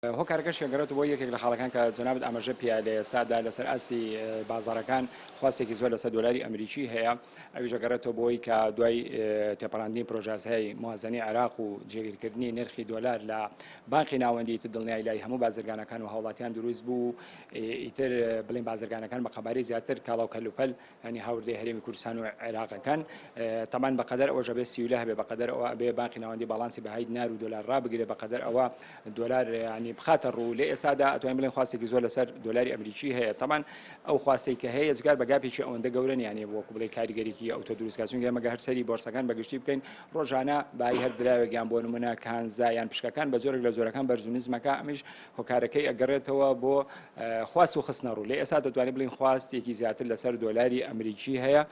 هۆکارەکەشی ئەگەڕێتەوە بۆ یەکێک لە خاڵەکان کە جەنابت ئاماژە پێیا لە ئێستادا لەسەر ئاستی بازاڕەکان خواستێکی زۆر لەسەر دۆلاری ئەمریکی هەیە ئەویش ئەگەڕێتەوە بۆی کە دوای تێپەڕاندنی پرۆژاسای موازنەی عێراق و جێگیرکردنی نرخی دۆلار لە بانقی ناوەندی ئیتر دڵنیای لای هەموو بازرگانەکان و هاوڵاتیان دروست بوو ئیتر بڵێن بازرگانەکان بە قەبارەی زیاتر کاڵا و کەلوپەل یانی هاوردەی هەرێمی کوردستان و عێراق ئەکەن تەبان بەقەدەر ئەوەش ئەبێ سیولە هەبێ بەقەدەر ئەوە ئەبێ بانقی ناوەندی باڵانسی بەهای دینار و دۆلار ڕابگرێ بەقەدەر ئەوە دۆلار ینی بخاتە ڕوو لە ئێستادا ئەتوانین بڵێن خواستێکی زۆر لەسەر دۆلاری ئەمریکی هەیە تەبان ئەو خواستەی کە هەیە جگار بە gap ێکی ئەوەندە گەورە نییە یانی وەکو بڵێ کاریگەریی ئەوتۆ دروست کات چونکە ئێمە گەر هەر سەری بۆرسەکان بەگشتی بکەین ڕۆژانە بایی هەر دراوێک یان بۆ نمونە کانزا یان پشکەکان بە جۆرێک لە جۆرەکان بەرز و نزمەکە ئەمیش هۆکارەکەی ئەگەڕێتەوە بۆ خواست و خستنەڕوو، لە ئێستا دەتوانین بڵێین خواستێکی زیاتر لەسەر دۆلاری ئەمریکی هەیە.